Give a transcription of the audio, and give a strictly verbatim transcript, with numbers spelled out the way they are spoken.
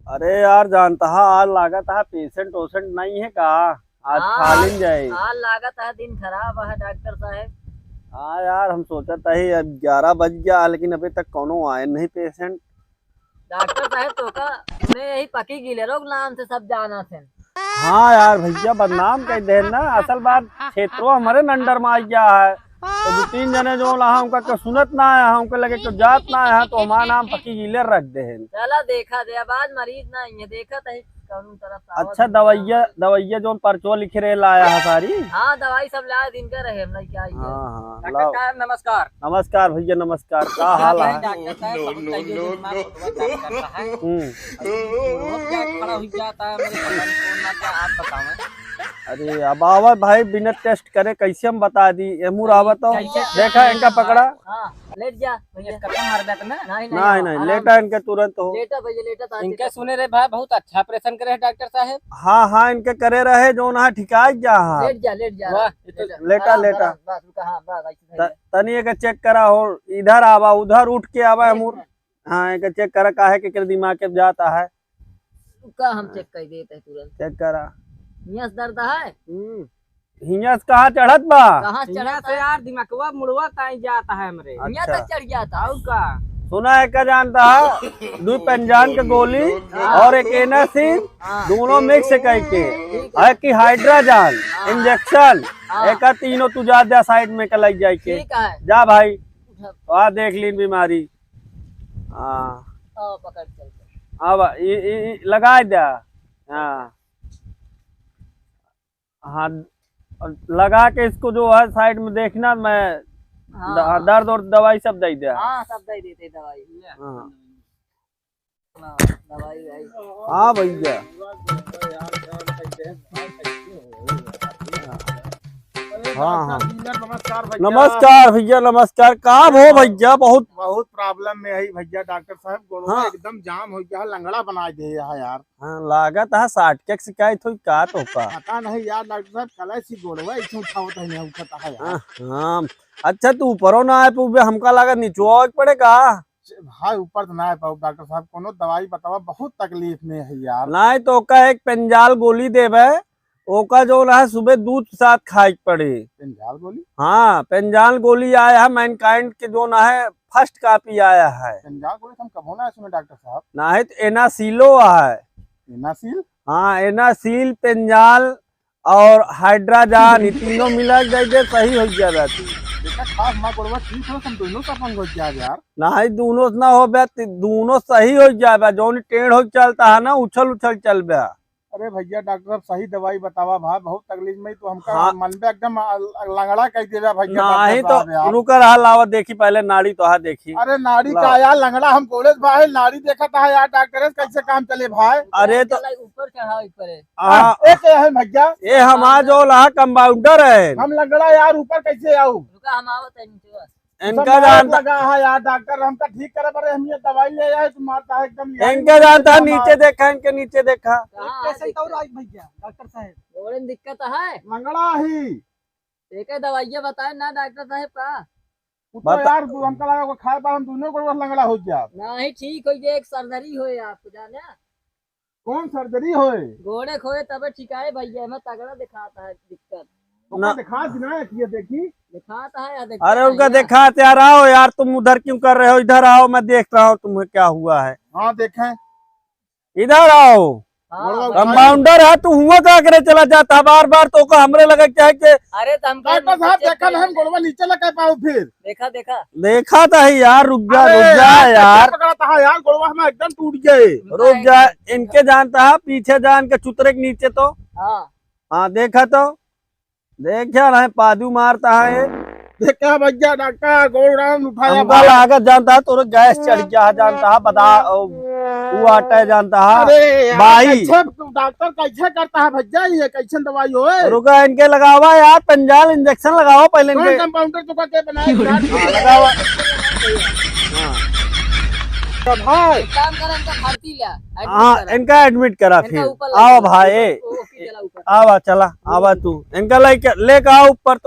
अरे यार, जानता है, आज लागत है पेशेंट ओशेंट नहीं है का? आज हाँ, खाली आज, जाए। आज लागत है दिन खराब है डॉक्टर साहब। हाँ यार, हम सोचत है अब ग्यारह बज गया, लेकिन अभी तक कोनो आए नहीं पेशेंट। डॉक्टर साहब तो का, उन्हें यही पकी गिलेरो के नाम से सब जाना थे। हाँ यार भैया, बदनाम कर दे ना। असल बात, क्षेत्रो हमारे नंडर में आ गया है, तो दो तीन जने जो रहा उनका के सुनत ना आया है, उनके लगे के जात ना आया है, तो हमारा नाम पकी गिलेर रख दे हैं। चला देखा दे, अब आज मरीज ना आई है, देखा तही कौन तरफ से आवत अच्छा, है। दवाइया, दवाइया जो पर्चो लिखे रहे लाया है सारी। हाँ, दवाई सब लाया दिन का रहे, हम नहीं क्या आई है। हाँ, हाँ, डॉक्टर लाओ। साहब, नमस्कार। नमस्कार भैया, नमस्कार, का हाल है? डॉक्टर साहब, बहुत तकलीफ में बहुत दर्द करता है। हम्म। और रोज क्या खड़ा हो जाता है, मेरे पता नहीं कौन ना क्या, आप बतावें। अरे, अब आवा भाई, बिना टेस्ट करे कैसे हम बता दी? ये मुर आवा तो। कैसे? देखा, इनका पकड़ा। हाँ, लेट जा भैया। इसका कम मार देता ना। नहीं, नहीं, नहीं, हाँ, नहीं, आराम लेटा से। इनके तुरंत हो। लेटा भैया, लेटा, ताकि इनके सुने रे भाई, बहुत अच्छा ऑपरेशन करे हैं डॉक्टर साहब। हाँ, हाँ, इनके करे रहे, जो ना ठिकाई गया है। लेट जा, लेट जा, वाह, आराम से, ये तो लेटा, लेटा, आराम से, लेटा। आराम से, बस, रुका, हाँ, बस, ऐसे त-, धैर्य। तनी एक चेक करा हो, इधर आवा, उधर उठ के आवा, एक मुर। मिनट। हाँ, एक चेक करा, काहे के, के दिमाग के जाता है। रुका, हम हाँ। चेक कर देते हैं तुरंत। चेक करा। हियाँ से दर्द है? हम्म। हियाँ से कहाँ चढ़त बा? कहाँ से हियाँ चढ़त से है? यार, दिमागवा मुड़वा ताई जाता है हमरे। हियाँ अच्छा। तक चढ़ जाता है। और का? सुना है, का जानता है? दो पंजान के गोली हाँ। और एक एनासिन, हाँ। दोनों मिक्स करके। ठीक है। है कि हाइड्राजान, हाँ। इंजेक्शन, हाँ। एक तीनों तू जा दे साइड में के लग जाए के। ठीक है। जा भाई, उठा। तो आ देख लीन बीमारी। हाँ। आओ, पकड़ चल के। अब ई, ई, ई लगाए द्या। हाँ। हाँ, लगा के इसको जो है साइड में देखना, मैं हाँ, द-, हाँ। दर्द और दवाई सब दे द्या। हाँ, सब दे देते दवाई। हाँ। हाँ, दवाई भाई। हाँ भैया। अरे हाँ, हाँ। डॉक्टर डीलर, नमस्कार भैया। नमस्कार भैया, नमस्कार। का हो भैया, बहुत बहुत प्रॉब्लम में है भैया। डॉक्टर साहब, गोड़वा हाँ। एकदम जाम हो गया है, लंगड़ा बना दे है यार। हाँ, लागत है साटके के शिकायत होई का तो का? पता नहीं यार डॉक्टर साहब, कल से गोड़वा ऐसे उठावत है, नहीं उठता है यार। हाँ, हाँ। अच्छा, तू ऊपरो ना आए पउबे, हमका लागत नीचो आवे के पड़े का? भाई, ऊपर तो ना आए पाउब डॉक्टर साहब, कोनो दवाई बतावा, बहुत तकलीफ में है यार। नहीं तो ओका एक पेंजाल गोली देबे, ओका जो ना है सुबह दूध साथ खाए के पड़ी। पेंजाल गोली? हाँ, पेंजाल गोली आया है मैनकाइंड के जो ना है फर्स्ट कॉपी आया है। पेंजाल गोली तो हम कबो ना सुने डॉक्टर साहब। नहीं तो एनासीलो है। एनासील? हाँ, एनासील, पेंजाल और हाइड्राजान, ई तीनों मिला के दे दे, सही हो जाबे तू। देखा, खास माँ गोड़वा ठीक हो, हम दोनों का पंग हो जाए यार। नहीं, दोनों से ना होबे, ती-, दोनों सही हो जाबे। जौन टेढ़ हो चलता है ना, उछल उछल चलबे। अरे भैया, डॉक्टर साहब, सही दवाई बतावा भाई, बहुत तकलीफ में तो हमका हाँ। मन में एकदम अ-, लंगड़ा कर देबे भैया, नहीं डॉक्टर तो साहब यार। रुका रहा, लावा देखी पहले नाड़ी तो हा देखी। अरे नाड़ी लावा। का यार, लंगड़ा हम गोड़े से भाई, नाड़ी देखा था यार, डॉक्टर कैसे काम चले भाई। अरे तो चला, ऊपर चढ़ाओ, ऊपर है। हाँ। ए, के है भैया? ए, हमार जो रहा कंपाउंडर है। हम लंगड़ा यार, ऊपर कैसे आऊ? रुका, हम आवत है नीचे। इनका सब जानता लगा है यार, डॉक्टर हमका ठीक करे बरे, हम ये दवाई ले आए, तू मारता है एकदम यार। इनका जानता है, नीचे देखा, इनके नीचे देखा। कहाँ है पेशेंट और दिक्कत? आई भैया, डॉक्टर साहब। गोड़े में दिक्कत है? लंगड़ा ही। एक दवाइयाँ बताए ना डॉक्टर साहब का। वो तो बता- यार, तू हमका लगा, वो खाए बाद हम दोनों को लंगड़ा हो गया। नहीं, ठीक हो गया, एक सर्जरी होए आपको, जाने? कौन सर्जरी होए? गोड़े खोए तबे ठिकाए भैया, मैं तगड़ा दिखाता है दिक्कत। तो ना। दिखा दी ना, ये देखी। दिखाता है या देखता अरे है उनका यार? दिखाते यार, आओ यार, तुम उधर क्यों कर रहे हो? इधर आओ, मैं देख रहा हूँ तुम्हें क्या हुआ है। हाँ, देखें। इधर आओ। हाँ, गोड़वा भाई। कंपाउंडर है, तू हुआ का करे चला जाता है बार बार, तो को हमरे लगे क्या है कि अरे, तो हम डॉक्टर साहब, देखा ना, हम गोड़वा नीचे लगा पाओ फिर। देखा, देखा। देखा था ही यार, रुक जा, अरे रुक जा यार, यार। कैसे पकड़ा था यार, गोड़वा हमारा एकदम टूट गए। रुक जा, इनके जानता है, पीछे जान के चुतरे के नीचे तो। हाँ। हाँ, देखा तो। देखा नहीं, पादू मारता है। देखा भैया, डॉक्टर गोल राउंड उठाया हमका भाई। लागत जानता है, तोरे गैस चढ़ गया है, जानता है, बता, ओ, वो आटा है, जानता है। अरे यार, भाई। कैसे डॉक्टर कैसे करता है भैया, ये कैसे दवाई होए? रुका, इनके लगावा यार, पंजाल इंजेक्शन लगावा पहले कौन इनके। कंपाउंडर तो का के बनाया यार? हाँ, लगावा। हाँ। तो भाई। एक काम कर, इनका भर्ती लिया, admit हाँ, करा। इनका admit करा इनका फिर। ऊपर आओ लगा, भाई। ऊपर, ओ, ओके, चला ऊपर। आवा, चला, आवा तू। इनका लेके, लेके आओ ऊपर।